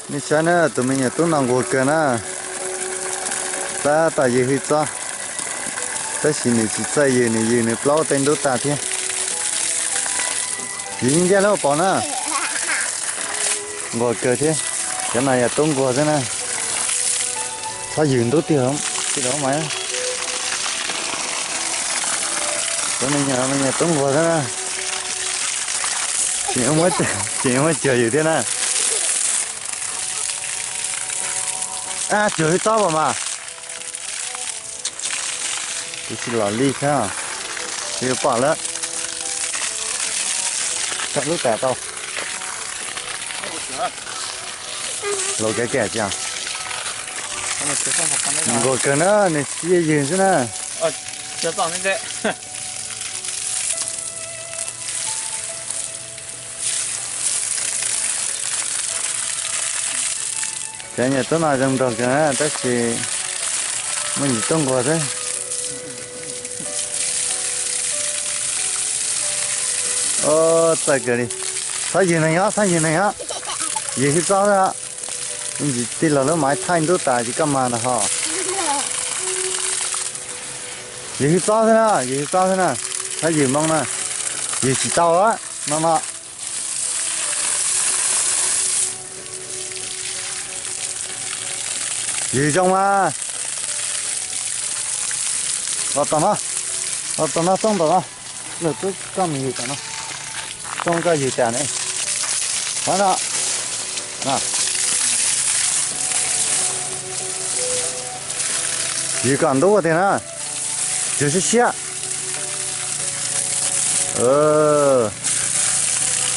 Nej saib na, tus me nyuam tub no nquag kawg na, tab tom ywg hwj txob, tab sis nws tsis txawj ywg, nws ywg nws plaub tej ntub tas thiab. Ywg ncaj lub pom na, nquag kawg thiab. Cov no yog tub nquag xwb na, txhob ywg ntub tiag, tij laug mas. Cov me nyuam, me nyuam tub nquag xwb na, tseem muab cuag ywg thiab na. Cuag hwj txob pom mas. Kuv tsis los li thiab, yuav pom lawm. Tso lub tas tau. Laus kev kiag tsis. Nquag kawg na, nws tsis ywg xwb na. Cov nyuam tub no zoo nraug kawg na, tab sis muaj ntsis tub nquag xwb. Txawj kawg li. Txhob ywg neeg os, txhob ywg neeg os. Ywg hwj txob xwb os. Ntsis tij laug lub maiv thaij ntub tas ces koj mag ntag ho. Ywg hwj txob xwb na, ywg hwj txob xwb na. Txhob ywg Hmoob na. Ywg tsis tau no no. Ywg zoo mas. Los tom no, los tom no, txooj tom no. Los tub koj mus ywg tom no, txooj koj ywg tas ne. Ov no, ywg kom ntub tiag na. Ywg siab siab,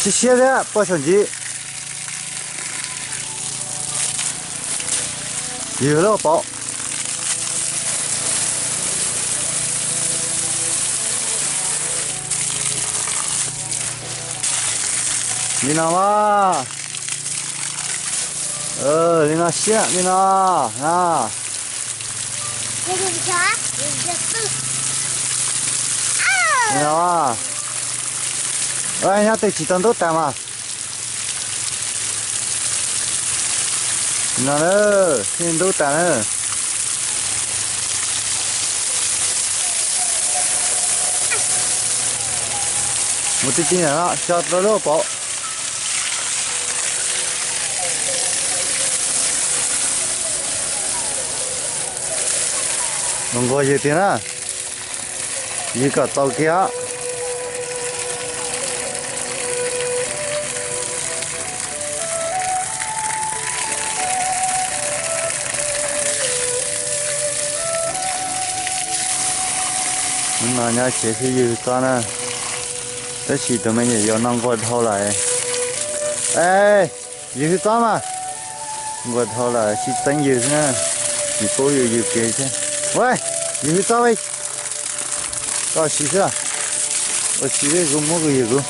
siab siab thiab puaj saum ntsis. Ywg lub paum. Li no mas. Li no siab li no na. Li no. Nyob twg tsis tau ntub tas mas. No na, thiaj ntub tas na. Mus tij tij no xyov rau lub paum. Nquag ywg tiag na. Ywg kom txaus kiag os. Hnub no nyob tsev thiab ywg txob na, tab sis tus me nyuam yaus no nquag dhau lawm. Es, ywg hwj txob mas. Nquag dhau lawm sib txeeb ywg xwb na, tsis pub yus ywg kev thiab. Ua, ywg hwj txob, koj ua si xwb, ua si kuv muab kuv ywg kuv.